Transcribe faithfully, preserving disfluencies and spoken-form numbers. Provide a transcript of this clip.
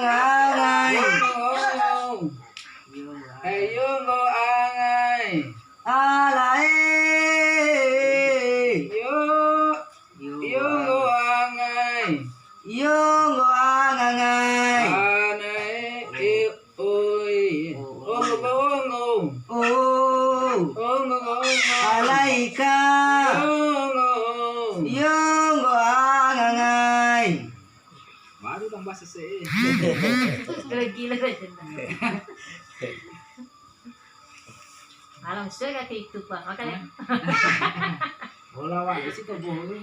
Angai. Yo, yo, angai. Alai. Yo, yo, angai. Yo, angai. Anai, eh, oi. Ongo, ongo. Oh. Ongo, ongo. Alaika. Yo, ongo. Yo, angai. Baru tambah sesek, eh. Gila-gila. Alam sudah kata itu, Pak. Makanya. Bola awak di situ, bohong.